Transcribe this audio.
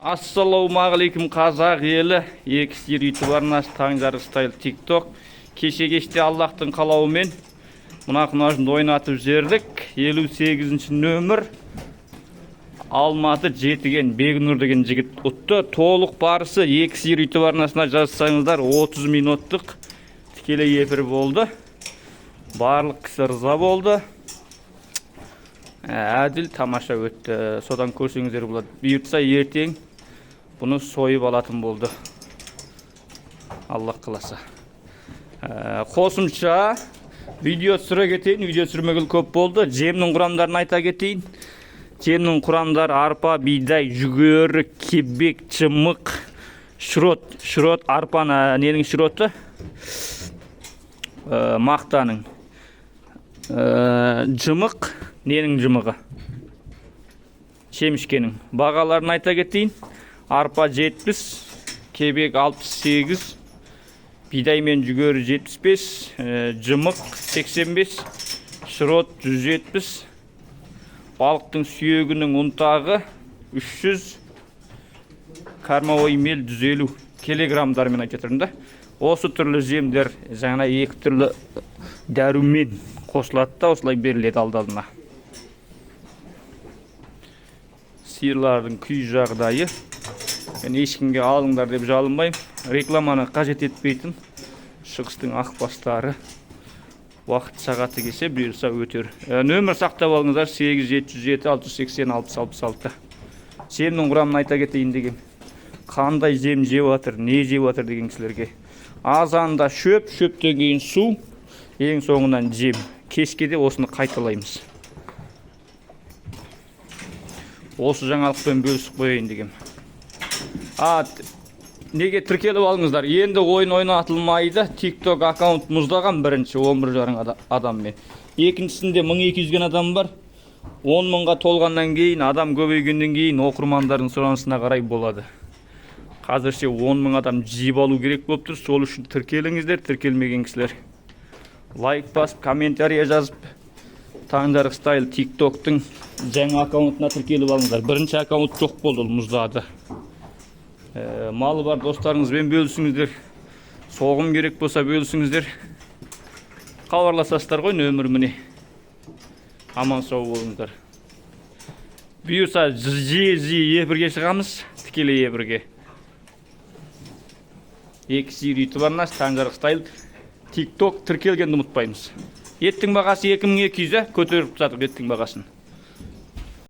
Ассалаумағалейкум, қазақ елі! Екі сиыр ютуб арнасы, Таң Жарық Стайл Тик Ток. Кеше кеште Аллахтың қалауымен мына құнажынды ойнатып жібердік. 58 нөмір, Алматы, Жетіген, Бегнұр деген жігіт ұтты. Толық барысы Екі сиыр ютуб арнасына жазсаңыздар, 30 минуттық тікелей эфир болды. Барлық кісі ырза болды. Әділ, тамаша өтті. Содан көрсеңіздер болады. Бұйыртса, ертең бұны сойып алатын болды, Аллах қаласа. Қосымша видео түсіре кетейін, видео түсірмегелі көп болды. Жемнің құрамдарын айта кетейін. Жемнің құрамдары: арпа, бидай, жүгері, кебек, жымық, шрот. Шрот арпаны, ненің шроты? Мақтаның. Жымық ненің жымығы? Шемішкенің. Бағаларын айта кетейін. Арпа 70, кебек 68, бидай мен жүгері 75, жымық 85, шрот 170, балықтың сүйегінің ұнтағы 300, кормовой мел 150 килограммдармен айтып жатырмын да. Осы түрлі жемдер жаңа екі түрлі дәрумен қосылады да, осылай беріледі алды алдына. Сиырлардың күй жағдайы, мен ешкімге алыңдар деп жалынбаймын, рекламаны қажет етпейтін шығыстың ақ бастары. Уақыт сағаты келсе, бұйырса, өтер. Нөмір сақтап алыңыздар: 8 707 680 60 66. Жемнің құрамын айта кетейін деген, қандай жем жеп жатыр, не жеп жатыр деген кісілерге: азанда шөп, шөптен кейін су, ең соңынан жем. Кешке де осыны қайталаймыз. Осы жаңалықпен бөлісіп қояйын дегем. А неге тіркеліп алыңыздар? Енді ойын ойнатылмайды. Тикток аккаунт мұздаған. Бірінші 11,5 адаммен, екіншісінде 1200-ген адам бар. 10 мыңға толғаннан кейін, адам көбейгеннен кейін, оқырмандардың сұранысына қарай болады. Қазірше 10 мың адам жиып алу керек болып тұр. Сол үшін тіркеліңіздер. Тіркелмеген кісілер лайк басып, комментарий жазып, Таңжарық Стайл Тиктоктың жаңа аккаунтына тіркеліп алыңыздар. Бірінші аккаунт жоқ болды, ол мұздады. Малы бар достарыңызбен бөлісіңіздер, соғым керек болса, бөлісіңіздер. Хабарласасыздар ғой, нөмір міне. Аман сау болыңыздар. Бұйырса, жиі жиі эфирге шығамыз, тікелей эфирге. Екі сиыр ютуб арнасы, Таңжарық Стайл Тик Ток, тіркелгенді ұмытпаймыз. Еттің бағасы 2200, көтеріп тастадық еттің бағасын.